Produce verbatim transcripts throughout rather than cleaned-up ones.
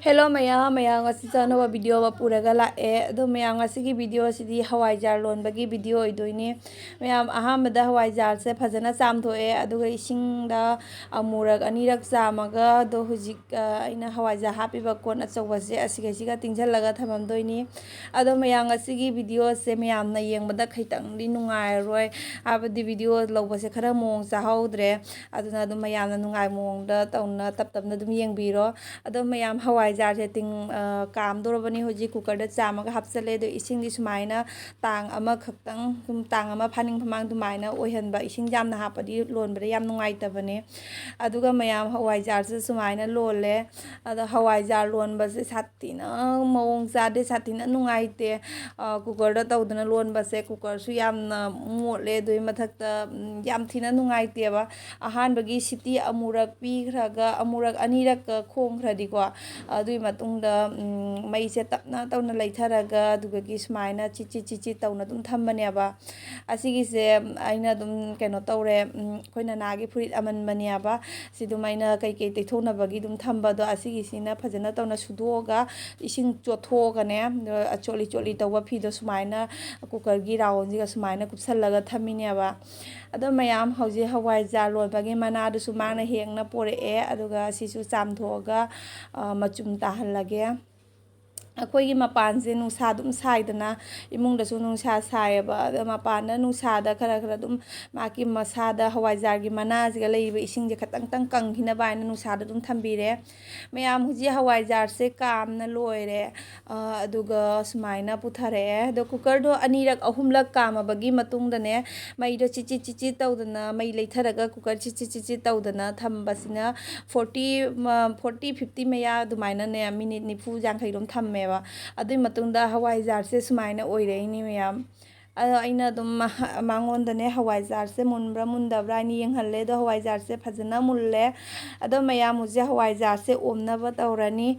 Hello ꯃꯌꯥꯝ, ꯃꯌꯥꯝ ꯉꯁꯤꯁꯨ ꯑꯅꯧꯕ video ꯑꯃ ꯄꯨꯔꯒ ꯂꯥꯛꯑꯦ꯫ ꯑꯗꯣ ꯃꯌꯥꯝ, ꯉꯁꯤꯒꯤ video ꯑꯁꯤꯗꯤ ꯍꯋꯥꯏꯖꯥꯔ ꯂꯣꯟꯕꯒꯤ video ꯑꯣꯏꯗꯣꯏꯅꯦ꯫ ꯃꯌꯥꯝ, ꯑꯍꯥꯟꯕꯗ ꯍꯋꯥꯏꯖꯥꯔꯁꯦ ꯐꯖꯅ ꯆꯥꯝꯊꯣꯛꯑꯦ, ꯑꯗꯨꯒ ꯏꯁꯤꯡꯗ ꯑꯃꯨꯔꯛ ꯑꯅꯤꯔꯛ ꯆꯥꯝꯃꯒ, ꯑꯗꯣ ꯍꯧꯖꯤꯛ, ꯑ, ꯑꯩꯅ ꯍꯋꯥꯏꯖꯥꯔ ꯍꯥꯞꯄꯤꯕ ꯀꯣꯟ ꯑꯆꯧꯕꯁꯦ ꯑꯁꯤꯒꯩꯁꯤꯒ ꯇꯤꯡꯁꯤꯜꯂꯒ ꯊꯝꯃꯝꯗꯣꯏꯅꯤ꯫ ꯑꯗꯣ ꯃꯌꯥꯝ, ꯉꯁꯤꯒꯤ videoꯁꯦ ꯃꯌꯥꯝꯅ ꯌꯦꯡꯕꯗ ꯈꯤꯇꯪꯗꯤ ꯅꯨꯡꯉꯥꯏꯔꯔꯣꯏ, ꯍꯥꯏꯕꯗꯤ video ꯂꯧꯕꯁꯦ ꯈꯔ ꯃꯑꯣꯡ ꯆꯥꯍꯧꯗ꯭ꯔꯦ꯫ ꯑꯗꯨꯅ ꯑꯗꯨꯝ ꯃꯌꯥꯝꯅ ꯅꯨꯡꯉꯥꯏ ꯃꯑꯣꯡꯗ ꯇꯧꯅ ꯇꯞ ꯇꯞꯅ ꯑꯗꯨꯝ ꯌꯦꯡꯕꯤꯔꯣ꯫ ꯑꯗꯣ ꯃꯌꯥꯝ, ꯍꯋꯥꯏꯖꯥꯔꯁꯦ ꯇꯤꯡ-, ꯑ, ꯀꯥꯝꯗꯣꯔꯕꯅꯤ꯫ ꯍꯧꯖꯤꯛ cookerꯗ ꯆꯥꯝꯃꯒ ꯍꯥꯞꯆꯜꯂꯦ꯫ ꯑꯗꯣ ꯏꯁꯤꯡꯗꯤ ꯁꯨꯃꯥꯏꯅ ꯇꯥꯡ ꯑꯃꯈꯛꯇꯪ, ꯁꯨꯝ ꯇꯥꯡ ꯑꯃ ꯐꯥꯅꯤꯡ ꯐꯃꯥꯡ ꯑꯗꯨꯃꯥꯏꯅ ꯑꯣꯏꯍꯟꯕ꯫ ꯏꯁꯤꯡ ꯌꯥꯝꯅ ꯍꯥꯞꯄꯗꯤ ꯂꯣꯟꯕꯗ ꯌꯥꯝ ꯅꯨꯡꯉꯥꯏꯇꯕꯅꯦ꯫ ꯑꯗꯨꯒ ꯃꯌꯥꯝ, ꯍꯋꯥꯏꯖꯥꯔꯁꯦ ꯁꯨꯃꯥꯏꯅ ꯂꯣꯜꯂꯦ꯫ ꯑꯗꯣ ꯍꯋꯥꯏꯖꯥꯔ ꯂꯣꯟꯕꯁꯦ ꯁꯥꯊꯤꯅ ꯃꯑꯣꯡ ꯆꯥꯗꯦ, ꯁꯥꯊꯤꯅ ꯅꯨꯡꯉꯥꯏꯇꯦ꯫ ꯑ, cookerꯗ ꯇꯧꯗꯅ ꯂꯣꯟꯕꯁꯦ, cookerꯁꯨ ꯌꯥꯝꯅ ꯃꯣꯠꯂꯦ꯫ ꯑꯗꯨꯒꯤ ꯃꯊꯛꯇ, ꯎꯝ, ꯌꯥꯝ ꯊꯤꯅ ꯅꯨꯡꯉꯥꯏꯇꯦꯕ꯫ ꯑꯍꯥꯟꯕꯒꯤ ꯁꯤꯇꯤ ꯑꯃꯨꯔꯛ ꯄꯤꯈ꯭ꯔꯒ, ꯑꯃꯨꯔꯛ ꯑꯅꯤꯔꯛꯀ ꯈꯣꯡꯈ꯭ꯔꯗꯤꯀꯣ, ꯑꯗꯨꯒꯤ ꯃꯇꯨꯡꯗ, ꯎꯝ, ꯃꯩꯁꯦ ꯇꯞꯅ ꯇꯧꯅ ꯂꯩꯊꯔꯒ, ꯑꯗꯨꯗꯒꯤ ꯁꯨꯃꯥꯏꯅ ꯆꯤꯠ ꯆꯤꯠ ꯆꯤꯠ ꯆꯤꯠ ꯇꯧꯅ ꯑꯗꯨꯝ ꯊꯝꯕꯅꯦꯕ꯫ ꯑꯁꯤꯒꯤꯁꯦ ꯑꯩꯅ ꯑꯗꯨꯝ ꯀꯩꯅꯣ ꯇꯧꯔꯦ, ꯎꯝ, ꯑꯩꯈꯣꯏ ꯅꯅꯥꯒꯤ ꯐꯨꯔꯤꯠ ꯑꯃꯟꯕꯅꯦꯕ꯫ ꯁꯤ ꯑꯗꯨꯝ ꯑꯩꯅ ꯀꯩꯀꯩ ꯇꯩꯊꯣꯛꯅꯕꯒꯤ ꯑꯗꯨꯝ ꯊꯝꯕꯗꯣ, ꯑꯁꯤꯒꯤꯁꯤꯅ ꯐꯖꯅ ꯇꯧꯅ ꯁꯨꯗꯣꯛꯑꯒ, ꯏꯁꯤꯡ ꯆꯣꯠꯊꯣꯛꯑꯒꯅꯦ, ꯑ, ꯆꯣꯠꯂꯤ ꯆꯣꯠꯂꯤ ꯇꯧꯕ ꯐꯤꯗꯣ ꯁꯨꯃꯥꯏꯅ cookerꯒꯤ roundꯁꯤꯒ ꯁꯨꯃꯥꯏꯅ ꯀꯨꯞꯁꯜꯂꯒ ꯊꯝꯃꯤꯅꯦꯕ꯫ ꯑꯗꯣ ꯃꯌꯥꯝ, ꯍꯧꯖꯤꯛ ꯍꯋꯥꯏꯖꯥꯔ ꯂꯣꯟꯕꯒꯤ ꯃꯅꯥꯗꯨꯁꯨ ꯃꯥꯅ ꯍꯦꯛꯅ ꯄꯣꯔꯛꯑꯦ, ꯑꯗꯨꯒ ꯁꯤꯁꯨ ꯆꯥꯝꯊꯣꯛꯑꯒ, ꯑ, ꯃꯆꯨꯝ ꯇꯥꯍꯜꯂꯒꯦ꯫ ꯑꯩꯈꯣꯏꯒꯤ ꯃꯄꯥꯟꯁꯦ ꯅꯨꯡꯁꯥ ꯑꯗꯨꯝ ꯁꯥꯏꯗꯅ, ꯏꯃꯨꯡꯗꯁꯨ ꯅꯨꯡꯁꯥ ꯁꯥꯏꯌꯦꯕ꯫ ꯑꯗ ꯃꯄꯥꯟꯗ ꯅꯨꯡꯁꯥꯗ ꯈꯔ ꯈꯔ ꯑꯗꯨꯝ ꯃꯥꯒꯤ ꯃꯁꯥꯗ ꯍꯋꯥꯏꯖꯥꯔꯒꯤ ꯃꯅꯥꯁꯤꯒ ꯂꯩꯔꯤꯕ ꯏꯁꯤꯡꯁꯦ ꯈꯇꯪꯇꯪ ꯀꯪꯈꯤꯅꯕ ꯍꯥꯏꯅ ꯅꯨꯡꯁꯥꯗ ꯑꯗꯨꯝ ꯊꯝꯕꯤꯔꯦ꯫ ꯃꯌꯥꯝ, ꯍꯧꯖꯤꯛ ꯍꯋꯥꯏꯖꯥꯔꯁꯦ ꯀꯥꯝꯅ ꯂꯣꯏꯔꯦ꯫ ꯑ, ꯑꯗꯨꯒ ꯁꯨꯃꯥꯏꯅ ꯄꯨꯊꯔꯛꯑꯦ꯫ ꯑꯗꯣ cookerꯗꯣ ꯑꯅꯤꯔꯛ ꯑꯍꯨꯝꯂꯛ ꯀꯥꯝꯃꯕꯒꯤ ꯃꯇꯨꯡꯗꯅꯦ, ꯃꯩꯗꯣ ꯆꯤꯆꯤꯠ ꯆꯤꯆꯤꯠ ꯇꯧꯗꯅ, ꯃꯩ ꯂꯩꯊꯔꯒ cooker ꯆꯤꯆꯤꯠ ꯆꯤꯆꯤꯠ ꯇꯧꯗꯅ ꯊꯝꯕꯁꯤꯅ forty, ꯃ-, forty fifty ꯃꯌꯥ ꯑꯗꯨꯃꯥꯏꯅꯅꯦ, minute ꯅꯤꯐꯨ ꯌꯥꯡꯈꯩꯔꯣꯝ ꯊꯝꯃꯦꯕ꯫ ꯑꯗꯨꯒꯤ ꯃꯇꯨꯡꯗ ꯍꯋꯥꯏꯖꯥꯔꯁꯦ ꯁꯨꯃꯥꯏꯅ ꯑꯣꯏꯔꯛꯏꯅꯤ ꯃꯌꯥꯝ꯫ ꯑꯗꯣ ꯑꯩꯅ ꯑꯗꯨꯝ ꯃꯉꯣꯟꯗꯅꯦ ꯍꯋꯥꯏꯖꯥꯔꯁꯦ ꯃꯨꯟꯕ꯭ꯔꯥ ꯃꯨꯟꯗꯕ꯭ꯔꯥ ꯍꯥꯏꯅ ꯌꯦꯡꯍꯜꯂꯦ꯫ ꯑꯗꯣ ꯍꯋꯥꯏꯖꯥꯔꯁꯦ ꯐꯖꯅ ꯃꯨꯜꯂꯦ꯫ ꯑꯗꯣ ꯃꯌꯥꯝ, ꯍꯧꯖꯤꯛ ꯍꯋꯥꯏꯖꯥꯔꯁꯦ ꯑꯣꯝꯅꯕ ꯇꯧꯔꯅꯤ꯫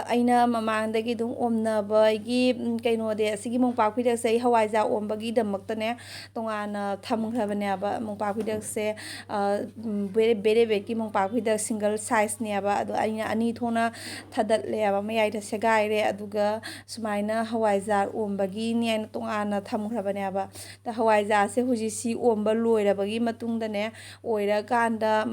ꯑꯩꯅ ꯃꯃꯥꯡꯗꯒꯤ ꯑꯗꯨꯝ ꯑꯣꯝꯅꯕꯒꯤ ꯀꯩꯅꯣꯗꯤ, ꯑꯁꯤꯒꯤ ꯃꯣꯝꯄꯥꯛ ꯐꯤꯗꯛꯁꯦ ꯑꯩ ꯍꯋꯥꯏꯖꯥꯔ ꯑꯣꯝꯕꯒꯤꯗꯃꯛꯇꯅꯦ ꯇꯣꯉꯥꯟꯅ ꯊꯝꯈ꯭ꯔꯕꯅꯦꯕ꯫ ꯃꯣꯝꯄꯥꯛ ꯐꯤꯗꯛꯁꯦ ꯕꯦꯔꯦ ꯕꯦꯔꯦꯕꯦꯠꯀꯤ ꯃꯣꯝꯄꯥꯛ ꯐꯤꯗꯛ ꯁꯤꯡꯒꯜ ꯁꯥꯏꯖꯅꯦꯕ꯫ ꯑꯗꯣ ꯑꯩꯅ ꯑꯅꯤ ꯊꯣꯛꯅ ꯊꯥꯗꯠꯂꯦꯕ, ꯃꯌꯥꯏꯗ ꯁꯦꯒꯥꯏꯔꯦ꯫ ꯑꯗꯨꯒ ꯁꯨꯃꯥꯏꯅ ꯍꯋꯥꯏꯖꯥꯔ ꯑꯣꯝꯕꯒꯤꯅꯤ ꯍꯥꯏꯅ ꯇꯣꯉꯥꯟꯅ ꯊꯝꯈ꯭ꯔꯕꯅꯦꯕ꯫ ꯑꯗ ꯍꯋꯥꯏꯖꯥꯔꯁꯦ ꯍꯧꯖꯤꯛ ꯁꯤ ꯑꯣꯝꯕ ꯂꯣꯏꯔꯕꯒꯤ ꯃꯇꯨꯡꯗꯅꯦ, ꯑꯣꯏꯔꯀꯥꯟꯗ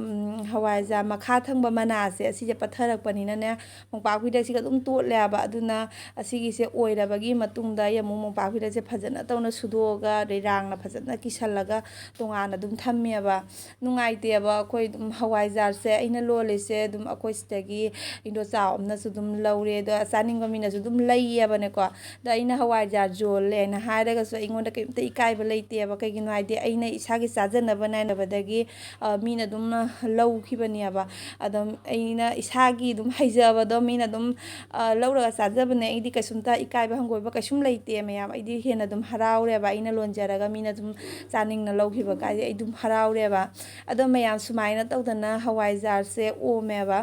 ꯍꯋꯥꯏꯖꯥꯔ ꯃꯈꯥ ꯊꯪꯕ ꯃꯅꯥꯁꯦ, ꯑꯁꯤꯁꯦ ꯄꯠꯊꯔꯛꯄꯅꯤꯅꯅꯦ, ꯃꯣꯝꯄꯥꯛ ꯐꯤꯗꯛꯁꯤꯒ ꯑꯗꯨꯝ ꯇꯣꯠꯂꯦꯕ꯫ ꯑꯗꯨꯅ ꯑꯁꯤꯒꯤꯁꯦ ꯑꯣꯏꯔꯕꯒꯤ ꯃꯇꯨꯡꯗ ꯑꯩ ꯑꯃꯨꯛ ꯃꯣꯝꯄꯥꯛ ꯐꯤꯗꯛꯁꯦ ꯐꯖꯅ ꯇꯧꯅ ꯁꯨꯗꯣꯛꯑꯒ, ꯑꯗꯩ ꯔꯥꯡꯅ ꯐꯖꯅ ꯀꯤꯁꯜꯂꯒ ꯇꯣꯉꯥꯟꯅ ꯑꯗꯨꯝ ꯊꯝꯃꯦꯕ꯫ ꯅꯨꯡꯉꯥꯏꯇꯦꯕ꯫ ꯑꯩꯈꯣꯏ ꯑꯗꯨꯝ ꯍꯋꯥꯏꯖꯥꯔꯁꯦ ꯑꯩꯅ ꯂꯣꯜꯂꯤꯁꯦ ꯑꯗꯨꯝ ꯑꯩꯈꯣꯏ ꯁꯤꯗꯒꯤ ꯏꯟꯗꯣꯆꯥ ꯑꯃꯅꯁꯨ ꯑꯗꯨꯝ ꯂꯧꯔꯦ, ꯑꯗꯣ ꯆꯥꯅꯤꯡꯕ ꯃꯤꯅꯁꯨ ꯑꯗꯨꯝ ꯂꯩꯌꯦꯕꯅꯦꯀꯣ꯫ ꯑꯗꯣ ꯑꯩꯅ ꯍꯋꯥꯏꯖꯥꯔ ꯌꯣꯜꯂꯦ ꯍꯥꯏꯅ ꯍꯥꯏꯔꯒꯁꯨ ꯑꯩꯉꯣꯟꯗ ꯀꯩꯝꯇ ꯏꯀꯥꯏꯕ ꯂꯩꯇꯦꯕ꯫ ꯀꯩꯒꯤꯅꯣ ꯍꯥꯏꯗꯤ ꯑꯩꯅ ꯏꯁꯥꯒꯤ ꯆꯥꯖꯅꯕ ꯅꯥꯏꯅꯕꯗꯒꯤ ꯃꯤꯅ ꯑꯗꯨꯝ ꯂꯧꯈꯤꯕꯅꯦꯕ꯫ ꯑꯗꯨꯝ ꯑꯩꯅ ꯏꯁꯥꯒꯤ ꯑꯗꯨꯝ ꯍꯩꯖꯕꯗꯣ ꯃꯤꯅ ꯑꯗꯨꯝ ꯂꯧꯔꯒ ꯆꯥꯖꯕꯅꯦ꯫ ꯑꯩꯗꯤ ꯀꯩꯁꯨꯝꯇ ꯏꯀꯥꯏꯕ ꯍꯪꯒꯣꯏꯕ ꯀꯩꯁꯨꯝ ꯂꯩꯇꯦ ꯃꯌꯥꯝ꯫ ꯑꯩꯗꯤ ꯍꯦꯟꯅ ꯑꯗꯨꯝ ꯍꯔꯥꯎꯔꯦꯕ, ꯑꯩꯅ ꯂꯣꯟꯖꯔꯒ ꯃꯤꯅ ꯑꯗꯨꯝ ꯆꯥꯅꯤꯡꯅ ꯂꯧꯈꯤꯕ ꯀꯥꯏꯗꯤ ꯑꯩ ꯑꯗꯨꯝ ꯍꯔꯥꯎꯔꯦꯕ꯫ ꯑꯗꯣ ꯃꯌꯥꯝ, ꯁꯨꯃꯥꯏꯅ ꯇꯧꯗꯅ ꯍꯋꯥꯏꯖꯥꯔꯁꯦ ꯑꯣꯝꯃꯦꯕ꯫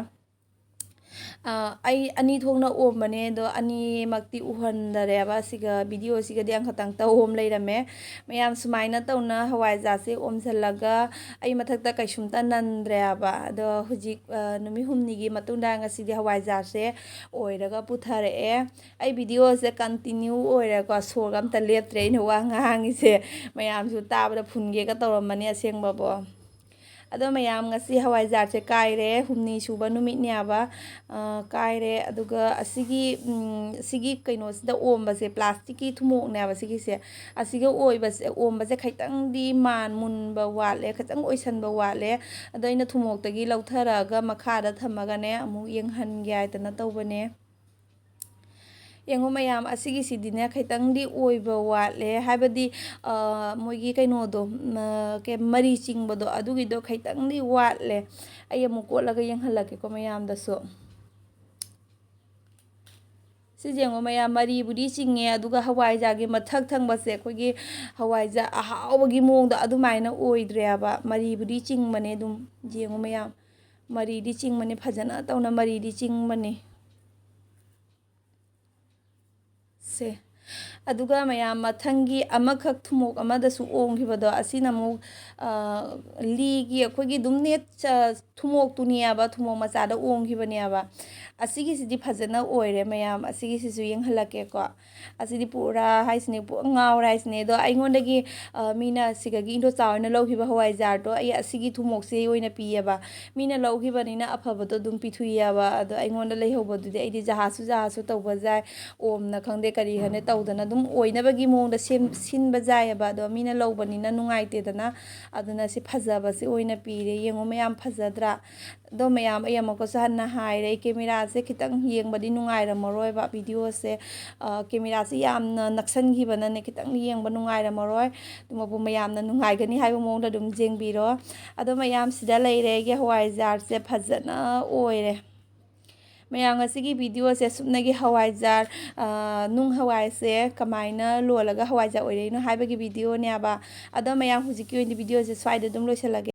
ꯑꯩ ꯑꯅꯤ ꯊꯣꯛꯅ ꯑꯣꯝꯕꯅꯦ, ꯑꯗꯣ ꯑꯅꯤꯃꯛꯇꯤ ꯎꯍꯟꯗꯔꯦꯕ꯫ ꯁꯤꯒ ꯚꯤꯗꯤꯑꯣꯁꯤꯒꯗꯤ ꯑꯃꯈꯛꯇꯪ ꯇꯧ ꯑꯣꯝ ꯂꯩꯔꯝꯃꯦ꯫ ꯃꯌꯥꯝ, ꯁꯨꯃꯥꯏꯅ ꯇꯧꯅ ꯍꯋꯥꯏꯖꯥꯔꯁꯦ ꯑꯣꯝꯁꯤꯜꯂꯒ ꯑꯩ ꯃꯊꯛꯇ ꯀꯩꯁꯨꯝꯇ ꯅꯟꯗ꯭ꯔꯦꯕ꯫ ꯑꯗꯣ ꯍꯧꯖꯤꯛ ꯅꯨꯃꯤꯠ ꯍꯨꯝꯅꯤꯒꯤ ꯃꯇꯨꯡꯗ ꯉꯁꯤꯗꯤ ꯍꯋꯥꯏꯖꯥꯔꯁꯦ ꯑꯣꯏꯔꯒ ꯄꯨꯊꯔꯛꯑꯦ꯫ ꯑꯩ ꯚꯤꯗꯤꯑꯣꯁꯦ ꯀꯟꯇꯤꯅ꯭ꯌꯨ ꯑꯣꯏꯔꯦꯀꯣ, ꯁꯣꯔꯒ ꯑꯝꯇ ꯂꯦꯞꯇ꯭ꯔꯦ ꯑꯩꯅ ꯋꯥ ꯉꯥꯡꯉꯤꯁꯦ꯫ ꯃꯌꯥꯝꯁꯨ ꯇꯥꯕꯗ ꯐꯨꯟꯒꯦꯒ ꯇꯧꯔꯝꯃꯅꯤ ꯑꯁꯦꯡꯕꯕꯣ꯫ ꯑꯗꯣ ꯃꯌꯥꯝ, ꯉꯁꯤ ꯍꯋꯥꯏꯖꯥꯔꯁꯦ ꯀꯥꯏꯔꯦ, ꯍꯨꯝꯅꯤ ꯁꯨꯕ ꯅꯨꯃꯤꯠꯅꯦꯕ꯫ ꯀꯥꯏꯔꯦ꯫ ꯑꯗꯨꯒ ꯑꯁꯤꯒꯤ, ꯁꯤꯒꯤ ꯀꯩꯅꯣꯁꯤꯗ ꯑꯣꯝꯕꯁꯦ, ꯄ꯭ꯂꯥꯁꯇꯤꯛꯀꯤ ꯊꯨꯃꯣꯛꯅꯦꯕ ꯁꯤꯒꯤꯁꯦ꯫ ꯑꯁꯤꯒ ꯑꯣꯏꯕꯁꯦ, ꯑꯣꯝꯕꯁꯦ ꯈꯤꯇꯪꯗꯤ ꯃꯥꯟ ꯃꯨꯟꯕ ꯋꯥꯠꯂꯦ, ꯈꯤꯇꯪ ꯑꯣꯏꯁꯟꯕ ꯋꯥꯠꯂꯦ꯫ ꯑꯗꯣ ꯑꯩꯅ ꯊꯨꯃꯣꯛꯇꯒꯤ ꯂꯧꯊꯔꯛꯑꯒ ꯃꯈꯥꯗ ꯊꯝꯃꯒꯅꯦ ꯑꯃꯨꯛ ꯌꯦꯡꯍꯟꯒꯦ ꯍꯥꯏꯗꯅ ꯇꯧꯕꯅꯦ꯫ ꯌꯦꯡꯉꯣ ꯃꯌꯥꯝ, ꯑꯁꯤꯒꯤꯁꯤꯗꯤꯅꯦ ꯈꯤꯇꯪꯗꯤ ꯑꯣꯏꯕ ꯋꯥꯠꯂꯦ, ꯍꯥꯏꯕꯗꯤ ꯃꯣꯏꯒꯤ ꯀꯩꯅꯣꯗꯣ, ꯀꯩ, ꯃꯔꯤ ꯆꯤꯡꯕꯗꯣ, ꯑꯗꯨꯒꯤꯗꯣ ꯈꯤꯇꯪꯗꯤ ꯋꯥꯠꯂꯦ꯫ ꯑꯩ ꯑꯃꯨꯛ ꯀꯣꯠꯂꯒ ꯌꯦꯡꯍꯜꯂꯛꯀꯦꯀꯣ ꯃꯌꯥꯝꯗꯁꯨ꯫ ꯁꯤꯁꯦ ꯌꯦꯡꯉꯣ ꯃꯌꯥꯝ, ꯃꯔꯤꯕꯨꯗꯤ ꯆꯤꯡꯉꯦ, ꯑꯗꯨꯒ ꯍꯋꯥꯏꯖꯥꯔꯒꯤ ꯃꯊꯛ ꯊꯪꯕꯁꯦ ꯑꯩꯈꯣꯏꯒꯤ ꯍꯋꯥꯏꯖꯥꯔ ꯑꯍꯥꯎꯕꯒꯤ ꯃꯑꯣꯡꯗ ꯑꯗꯨꯃꯥꯏꯅ ꯑꯣꯏꯗ꯭ꯔꯦꯕ꯫ ꯃꯔꯤꯕꯨꯗꯤ ꯆꯤꯡꯕꯅꯦ ꯑꯗꯨꯝ꯫ ꯌꯦꯡꯉꯣ ꯃꯌꯥꯝ, ꯃꯔꯤꯗꯤ ꯆꯤꯡꯕꯅꯦ, ꯐꯖꯅ ꯇꯧꯅ ꯃꯔꯤꯗꯤ ꯆꯤꯡꯕꯅꯦ꯫ ꯁꯦ꯫ ꯑꯗꯨꯒ ꯃꯌꯥꯝ, ꯃꯊꯪꯒꯤ ꯑꯃꯈꯛ ꯊꯨꯃꯣꯛ ꯑꯃꯗꯁꯨ ꯑꯣꯡꯈꯤꯕꯗꯣ, ꯑꯁꯤꯅ ꯑꯃꯨꯛ, ꯑ, ꯂꯤꯒꯤ ꯑꯩꯈꯣꯏꯒꯤ ꯑꯗꯨꯝ ꯅꯦꯠ-, ꯑ, ꯊꯨꯃꯣꯛꯇꯨꯅꯦꯕ, ꯊꯨꯃꯣꯛ ꯃꯆꯥꯗ ꯑꯣꯡꯈꯤꯕꯅꯦꯕ꯫ ꯑꯁꯤꯒꯤꯁꯤꯗꯤ ꯐꯖꯅ ꯑꯣꯏꯔꯦ ꯃꯌꯥꯝ꯫ ꯑꯁꯤꯒꯤꯁꯤꯁꯨ ꯌꯦꯡꯍꯜꯂꯛꯀꯦꯀꯣ꯫ ꯑꯁꯤꯗꯤ ꯄꯨꯔꯥ ꯍꯥꯏꯁꯤꯅꯦ, ꯄꯨꯔꯥ ꯉꯥꯎꯔꯦ ꯍꯥꯏꯁꯤꯅꯦ꯫ ꯑꯗꯣ ꯑꯩꯉꯣꯟꯗꯒꯤ, ꯑ, ꯃꯤꯅ ꯁꯤꯗꯒꯤ ꯏꯟꯗꯣꯆꯥ ꯍꯣꯏꯅ ꯂꯧꯈꯤꯕ ꯍꯋꯥꯏꯖꯥꯔꯗꯣ ꯑꯩ ꯑꯁꯤꯒꯤ ꯊꯨꯃꯣꯛꯁꯦ ꯑꯣꯏꯅ ꯄꯤꯌꯦꯕ꯫ ꯃꯤꯅ ꯂꯧꯈꯤꯕꯅꯤꯅ ꯑꯐꯕꯗꯣ ꯑꯗꯨꯝ ꯄꯤꯊꯣꯛꯑꯦꯕ꯫ ꯑꯗꯣ ꯑꯩꯉꯣꯟꯗ ꯂꯩꯍꯧꯕꯗꯨꯗꯤ ꯑꯩꯗꯤ ꯖꯍꯥꯁꯨ ꯖꯍꯥꯁꯨ ꯇꯧꯕ ꯌꯥꯏ, ꯑꯣꯝꯅ ꯈꯪꯗꯦ ꯀꯔꯤ ꯈꯪꯗꯦ ꯇꯧꯗꯅ ꯑꯗꯨꯝ ꯑꯣꯏꯅꯕꯒꯤ ꯃꯑꯣꯡꯗ ꯁꯦꯝ-, ꯁꯤꯟꯕ ꯌꯥꯏꯑꯕ꯫ ꯑꯗꯣ ꯃꯤꯅ ꯂꯧꯕꯅꯤꯅ ꯅꯨꯡꯉꯥꯏꯇꯦꯗꯅ꯫ ꯑꯗꯨꯅ ꯁꯤ ꯐꯖꯕꯁꯤ ꯑꯣꯏꯅ ꯄꯤꯔꯦ꯫ ꯌꯦꯡꯉꯣ ꯃꯌꯥꯝ, ꯐꯖꯗ꯭ꯔꯥ? ꯑꯗꯣ ꯃꯌꯥꯝ, ꯑꯩ ꯑꯃꯨꯛꯀꯁꯨ ꯍꯟꯅ ꯍꯥꯏꯔꯦ, ꯑꯩ ꯀꯦꯃꯦꯔꯥꯁꯦ ꯈꯤꯇꯪ ꯌꯦꯡꯕꯗꯤ ꯅꯨꯡꯉꯥꯏꯔꯝꯃꯔꯣꯏꯕ ꯚꯤꯗꯤꯑꯣꯁꯦ꯫ ꯑ, ꯀꯦꯃꯦꯔꯥꯁꯦ ꯌꯥꯝꯅ ꯅꯛꯁꯟꯈꯤꯕꯅꯅꯦ ꯈꯤꯇꯪ ꯌꯦꯡꯕ ꯅꯨꯡꯉꯥꯏꯔꯝꯃꯔꯣꯏ꯫ ꯑꯗꯨꯕꯨ ꯃꯌꯥꯝꯅ ꯅꯨꯡꯉꯥꯏꯒꯅꯤ ꯍꯥꯏꯕ ꯃꯑꯣꯡꯗ ꯑꯗꯨꯝ ꯌꯦꯡꯕꯤꯔꯣ꯫ ꯑꯗꯣ ꯃꯌꯥꯝ, ꯁꯤꯗ ꯂꯩꯔꯦ ꯑꯩꯒꯤ ꯍꯋꯥꯏꯖꯥꯔꯁꯦ, ꯐꯖꯅ ꯑꯣꯏꯔꯦ꯫ ꯃꯌꯥꯝ, ꯉꯁꯤꯒꯤ ꯚꯤꯗꯤꯑꯣꯁꯦ ꯁꯨꯞꯅꯒꯤ ꯍꯋꯥꯏꯖꯥꯔ, ꯑ, ꯅꯨꯡ ꯍꯋꯥꯏꯁꯦ ꯀꯃꯥꯏꯅ ꯂꯣꯜꯂꯒ ꯍꯋꯥꯏꯖꯥꯔ ꯑꯣꯏꯔꯛꯏꯅꯣ ꯍꯥꯏꯕꯒꯤ ꯚꯤꯗꯤꯑꯣꯅꯦꯕ꯫ ꯑꯗꯣ ꯃꯌꯥꯝ, ꯍꯧꯖꯤꯛꯀꯤ ꯑꯣꯏꯅꯗꯤ ꯚꯤꯗꯤꯑꯣꯁꯦ ꯁ꯭ꯋꯥꯏꯗ ꯑꯗꯨꯝ ꯂꯣꯏꯁꯤꯜꯂꯒꯦ꯫